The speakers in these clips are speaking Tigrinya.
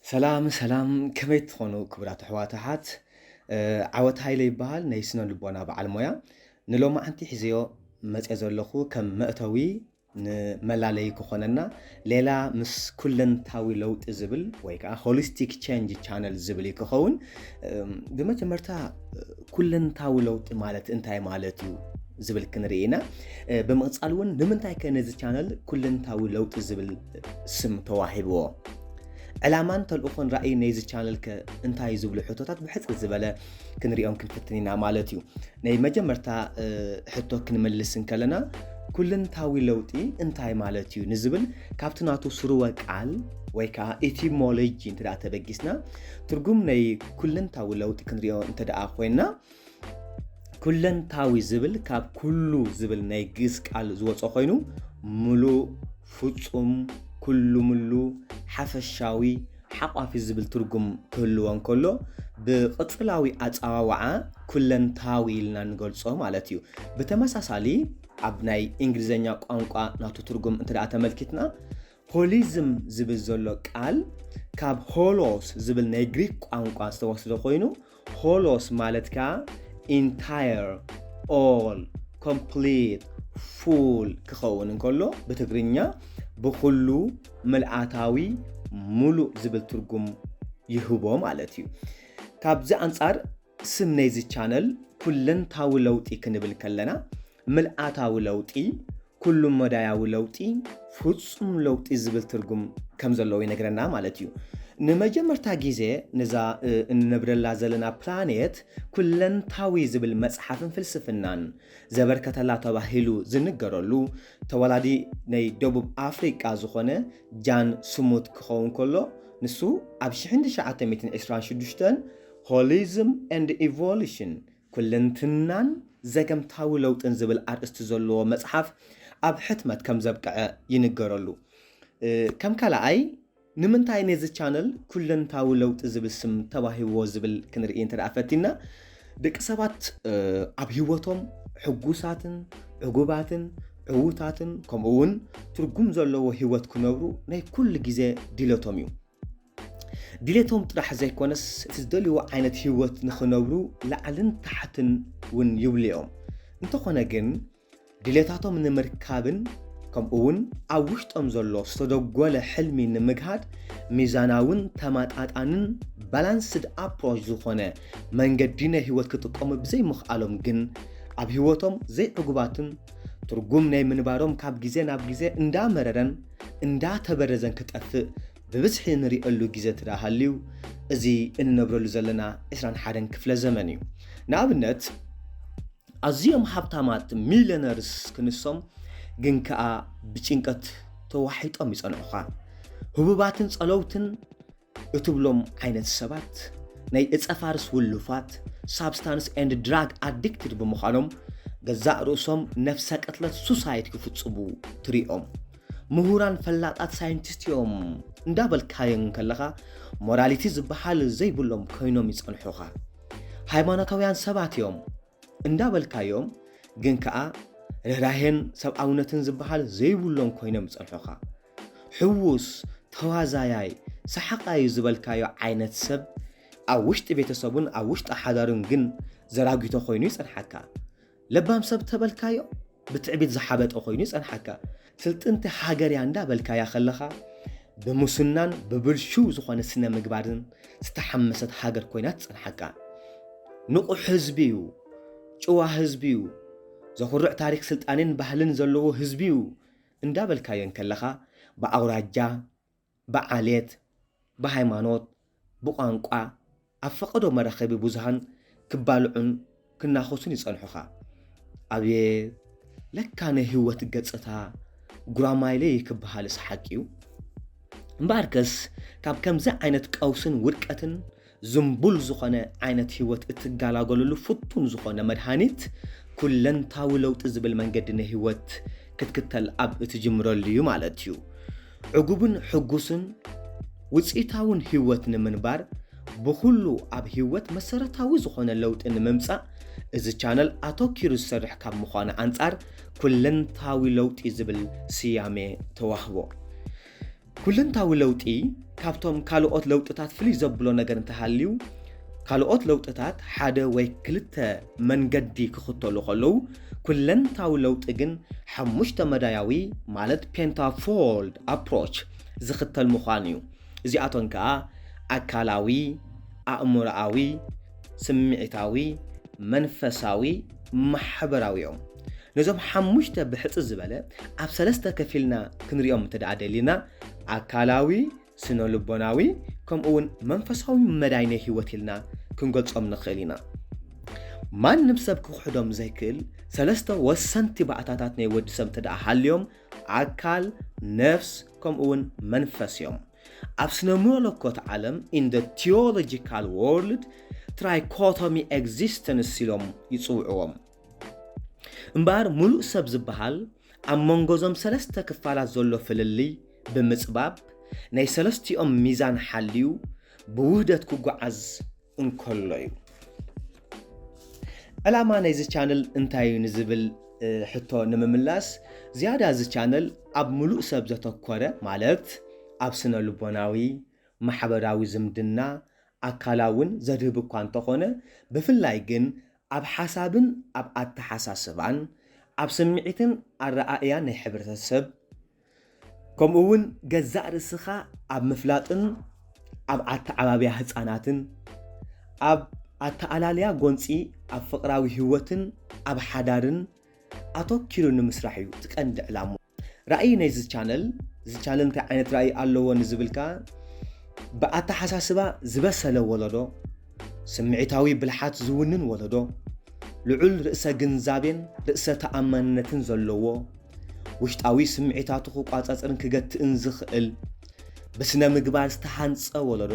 ሰላም ሰላም፣ ከመይ ትኾኑ ክቡራት ኣሕዋት ኣሓት? ዓወት ሃይለ ይበሃል፣ ናይ ስነ ልቦና በዓል ሞያ። ንሎማዓንቲ ሒዘዮ መፅየ ዘለኹ ከም መእተዊ ንመላለይ ክኾነና ሌላ ምስ ኩለንታዊ ለውጢ ዝብል ወይ ከዓ ሆሊስቲክ ቼንጅ ቻነል ዝብል እዩ ክኸውን። ብመጀመርታ ኩለንታዊ ለውጢ ማለት እንታይ ማለት እዩ ዝብል ክንርኢ ኢና። ብምቕፃል እውን ንምንታይ ከ ነዚ ቻነል ኩለንታዊ ለውጢ ዝብል ስም ተዋሂብዎ? ዕላማን ተልእኾን ራእይ ናይዚ ቻነል ከ እንታይ ዝብሉ ሕቶታት ብሕፅር ዝበለ ክንሪኦም ክንፍትን ኢና ማለት እዩ። ናይ መጀመርታ ሕቶ ክንመልስ እንከለና ኩለንታዊ ለውጢ እንታይ ማለት እዩ ንዝብል ካብቲ ናቱ ስርወ ቃል ወይ ከዓ ኢቲሞሎጂ እንተ ተበጊስና ትርጉም ናይ ኩለንታዊ ለውጢ ክንሪኦ እንተ ኮይንና ኩለንታዊ ዝብል ካብ ኩሉ ዝብል ናይ ግእዝ ቃል ዝወፀ ኮይኑ ሙሉእ፣ ፍፁም፣ ኩሉ ምሉ፣ ሓፈሻዊ፣ ሓቋፊ ዝብል ትርጉም ክህልዎ እንከሎ ብቕፅላዊ ኣፀዋውዓ ኩለንታዊ ኢልና ንገልፆ ማለት እዩ። ብተመሳሳሊ ኣብ ናይ እንግሊዝኛ ቋንቋ ናቱ ትርጉም እንተ ተመልኪትና ሆሊዝም ዝብል ዘሎ ቃል ካብ ሆሎስ ዝብል ናይ ግሪክ ቋንቋ ዝተወስደ ኮይኑ ሆሎስ ማለት ከዓ ኢንታየር፣ ኦል፣ ኮምፕሊት፣ ፉል ክኸውን እንከሎ ብትግርኛ ብኩሉ፣ ምልኣታዊ፣ ሙሉእ ዝብል ትርጉም ይህቦ ማለት እዩ። ካብዚ ኣንጻር ስም ናይዚ ቻነል ኩለንታዊ ለውጢ ክንብል ከለና ምልኣታዊ ለውጢ፣ ኩሉ መዳያዊ ለውጢ፣ ፍጹም ለውጢ ዝብል ትርጉም ከም ዘለዎ ይነግረና ማለት እዩ። ንመጀመርታ ግዜ ነዛ እንነብረላ ዘለና ፕላኔት ኩለንታዊ ዝብል መጽሓፍን ፍልስፍናን ዘበርከተላ ተባሂሉ ዝንገረሉ ተወላዲ ናይ ደቡብ ኣፍሪቃ ዝኾነ ጃን ስሙት ክኸውን ከሎ ንሱ ኣብ ሽሕን ትሽዓተ ሚእትን ዕስራን ሽዱሽተን ሆሊዝም ኤንድ ኢቮሉሽን ኩለንትናን ዘገምታዊ ለውጥን ዝብል ኣርእስቲ ዘለዎ መጽሓፍ ኣብ ሕትመት ከም ዘብቅዐ ይንገረሉ። ከም ካልኣይ ንምንታይ ነዚ ቻነል ኩለንታዊ ለውጢ ዝብል ስም ተዋሂብዎ ዝብል ክንርኢ እንተ ፈቲና ደቂ ሰባት ኣብ ህይወቶም ሕጉሳትን ዕጉባትን ዕዉታትን ከምኡ እውን ትርጉም ዘለዎ ህይወት ክነብሩ ናይ ኩሉ ግዜ ድለቶም እዩ። ድሌቶም ጥራሕ ዘይኮነስ እቲ ዝደልይዎ ዓይነት ህይወት ንኽነብሩ ላዕልን ታሕትን እውን ይብሉ እዮም። እንተኾነ ግን ድሌታቶም ንምርካብን ከምኡ እውን ኣብ ውሽጦም ዘሎ ዝተደጎለ ሕልሚ ንምግሃድ ሚዛናውን ተማጣጣንን ባላንስድ ኣፕሮች ዝኾነ መንገዲ ናይ ህይወት ክጥቀሙ ብዘይምኽኣሎም ግን ኣብ ህይወቶም ዘይዕጉባትን ትርጉም ናይ ምንባሮም ካብ ግዜ ናብ ግዜ እንዳመረረን እንዳተበረዘን ክጠፍእ ብብዝሒ ንሪእሉ ግዜ ትዳ ሃልዩ እዚ እንነብረሉ ዘለና ዕስራን ሓደን ክፍለ ዘመን እዩ። ንኣብነት ኣዝዮም ሃብታማት ሚልዮነርስ ክንሶም ግን ከኣ ብጭንቀት ተዋሒጦም ይጸንሑኻ። ህቡባትን ጸለውትን እትብሎም ዓይነት ሰባት ናይ እጸፋርስ ውሉፋት ሳብስታንስ ኤንድ ድራግ ኣዲክትድ ብምዃኖም ገዛእ ርእሶም ነፍሰ ቅትለት ሱሳይድ ክፍጽሙ ትሪኦም። ምሁራን ፈላጣት ሳይንቲስት እዮም እንዳበልካዮም ከለኻ ሞራሊቲ ዝበሃል ዘይብሎም ኮይኖም ይጸንሑኻ። ሃይማኖታውያን ሰባት እዮም እንዳበልካዮም ግን ከኣ ርህራሄን ሰብኣውነትን ዝበሃል ዘይብሎም ኮይኖም ይጸንሑኻ። ሕዉስ፣ ተዋዛያይ፣ ሰሓቓይ ዝበልካዮ ዓይነት ሰብ ኣብ ውሽጢ ቤተሰቡን ኣብ ውሽጢ ሓዳሩን ግን ዘራጒቶ ኮይኑ ይጸንሓካ። ለባም ሰብ ተበልካዮ ብትዕቢት ዝሓበጠ ኮይኑ ይጸንሓካ። ስልጥንቲ ሃገር እያ እንዳበልካያ ከለኻ ብሙስናን ብብልሹው ዝኾነ ስነ ምግባርን ዝተሓመሰት ሃገር ኮይና ትጸንሓካ። ንቑሕ ህዝቢ እዩ፣ ጭዋ ህዝቢ እዩ፣ ዘኹርዕ ታሪክ ስልጣኔን ባህልን ዘለዎ ህዝቢ እዩ እንዳበልካዮ እንከለኻ ብኣውራጃ፣ ብዓሌት፣ ብሃይማኖት፣ ብቋንቋ ኣብ ፈቐዶ መራኸቢ ብዙሃን ክባልዑን ክናኸሱን ይጸንሑኻ። ኣብየ ለካ ናይ ህይወት ገጽታ ጉራማይለ ክበሃልስ ሓቂ እዩ። እምበኣርከስ ካብ ከምዚ ዓይነት ቀውስን ውድቀትን ዝንቡል ዝኾነ ዓይነት ህይወት እትጋላገለሉ ፍቱን ዝኾነ መድሃኒት ኩለንታዊ ለውጢ ዝብል መንገዲ ናይ ህይወት ክትክተል ኣብ እትጅምረሉ እዩ ማለት እዩ። ዕጉብን ሕጉስን ውፅኢታውን ህይወት ንምንባር ብኹሉ ኣብ ህይወት መሰረታዊ ዝኾነ ለውጢ ንምምፃእ እዚ ቻነል ኣተኪሩ ዝሰርሕ ካብ ምዃኑ ኣንፃር ኩለንታዊ ለውጢ ዝብል ስያሜ ተዋህቦ። ኩለንታዊ ለውጢ ካብቶም ካልኦት ለውጥታት ፍልይ ዘብሎ ነገር እንተሃልዩ፣ ካልኦት ለውጥታት ሓደ ወይ ክልተ መንገዲ ክኽተሉ ከለዉ፣ ኩለንታዊ ለውጢ ግን ሓሙሽተ መዳያዊ ማለት ፔንታፎልድ ኣፕሮች ዝኽተል ምዃኑ እዩ። እዚኣቶም ከኣ ኣካላዊ፣ ኣእምሮኣዊ፣ ስምዒታዊ፣ መንፈሳዊ፣ ማሕበራዊ እዮም። ነዞም ሓሙሽተ ብሕጽር ዝበለ ኣብ ሰለስተ ከፊልና ክንሪኦም እንተ ደኣ ደሊና፣ ኣካላዊ፣ ስነ ልቦናዊ፣ ከምኡ እውን መንፈሳዊ መዳይ ናይ ህይወት ኢልና ክንገልጾም ንኽእል ኢና። ማንም ሰብ ክኽሕዶም ዘይክእል ሰለስተ ወሰንቲ ባእታታት ናይ ወዲ ሰብ እንተ ደኣ ሃልዮም፣ ኣካል፣ ነፍስ፣ ከምኡ እውን መንፈስ እዮም። ኣብ ስነ መለኮት ዓለም፣ in the theological world, trichotomy existence ኢሎም ይጽውዕዎም። እምበኣር፣ ሙሉእ ሰብ ዝበሃል ኣብ መንጎ እዞም ሰለስተ ክፋላት ዘሎ ፍልልይ ብምጽባብ፣ ናይ ሰለስቲኦም ሚዛን ሓልዩ ብውህደት ክጓዓዝ እንከሎ እዩ። ዕላማ ናይዚ ቻነል እንታይ እዩ ንዝብል፣ እ፣ ሕቶ ንምምላስ፣ ዝያዳ እዚ ቻነል ኣብ ሙሉእ ሰብ ዘተኮረ፣ ማለት ኣብ ስነ ልቦናዊ፣ ማሕበራዊ ዝምድና፣ ኣካላውን ዘድህብ እኳ እንተኾነ፣ ብፍላይ ግን ኣብ ሓሳብን ኣብ ኣተሓሳስባን፣ ኣብ ስምዒትን ኣረኣእያን ናይ ሕብረተሰብ፣ ከምኡ እውን ገዛእ ርእስኻ ኣብ ምፍላጥን ኣብ ኣተዓባብያ ህጻናትን፣ ኣብ ኣተኣላልያ ጎንጺ፣ ኣብ ፍቕራዊ ህይወትን ኣብ ሓዳርን ኣተኪሩ ንምስራሕ እዩ እቲ ቀንዲ ዕላሙ። ራእይ ናይዚ ቻነል፣ እዚ ቻነል እንታይ ዓይነት ራእይ ኣለዎ ንዝብል ከኣ፣ ብኣተሓሳስባ ዝበሰለ ወለዶ፣ ስምዒታዊ ብልሓት ዝውንን ወለዶ፣ ልዑል ርእሰ ግንዛቤን ርእሰ ተኣማንነትን ዘለዎ፣ ውሽጣዊ ስምዒታቱ ክቋጻጸርን ክገትእን ዝኽእል፣ ብስነ ምግባር ዝተሃንጸ ወለዶ፣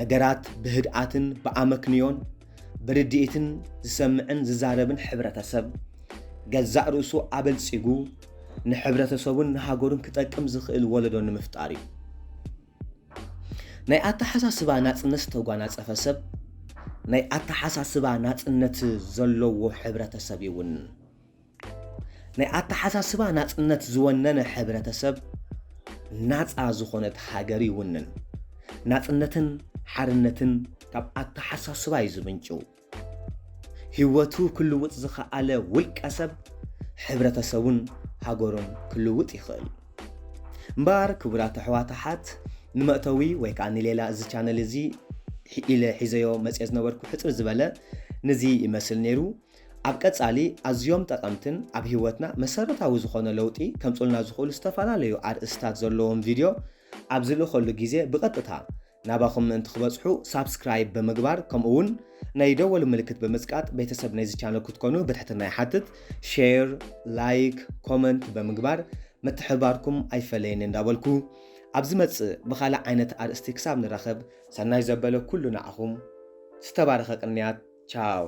ነገራት ብህድኣትን ብኣመክንዮን ብርድኢትን ዝሰምዕን ዝዛረብን ሕብረተሰብ፣ ገዛእ ርእሱ ኣበልጺጉ ንሕብረተሰቡን ንሃገሩን ክጠቅም ዝኽእል ወለዶ ንምፍጣር እዩ። ናይ ኣተሓሳስባ ናጽነት ዝተጓናጸፈ ሰብ፣ ናይ ኣተሓሳስባ ናጽነት ዘለዎ ሕብረተሰብ ይውንን። ናይ ኣተሓሳስባ ናጽነት ዝወነነ ሕብረተሰብ፣ ናጻ ዝኾነት ሃገር ይውንን። ናጽነትን ሓርነትን ካብ ኣተሓሳስባ እዩ ዝምንጩ። ህይወቱ ክልውጥ ዝኸኣለ ውልቀ ሰብ፣ ሕብረተሰቡን ሃገሩን ክልውጥ ይኽእል። እምበኣር፣ ክቡራት ኣሕዋት ኣሓት፣ ንመእተዊ ወይ ከኣ ንሌላ እዚ ቻነል እዚ ሒ-፣ ኢለ ሒዘዮ መጽየ ዝነበርኩ ሕጽር ዝበለ ንዚ ይመስል ነይሩ። ኣብ ቀጻሊ ኣዝዮም ጠቐምትን ኣብ ህይወትና መሰረታዊ ዝኾነ ለውጢ ከምጽኡልና ዝኽእሉ ዝተፈላለዩ ኣርእስታት ዘለዎም ቪድዮ ኣብ ዝልእኸሉ ግዜ ብቐጥታ ናባኹም ምእንቲ ክበጽሑ ሳብስክራይብ ብምግባር፣ ከምኡ እውን ናይ ደወል ምልክት ብምጽቃጥ ቤተሰብ ናይዚ ቻነል ክትኮኑ ብትሕትና ይሓትት። ሼር፣ ላይክ፣ ኮመንት ብምግባር ምትሕብባርኩም ኣይፈለየኒ እንዳበልኩ፣ ኣብ ዝመጽእ ብኻልእ ዓይነት ኣርእስቲ ክሳብ ንራኸብ፣ ሰናይ ዘበለ ኩሉ ንዓኹም። ዝተባረኸ ቅንያት። ቻው።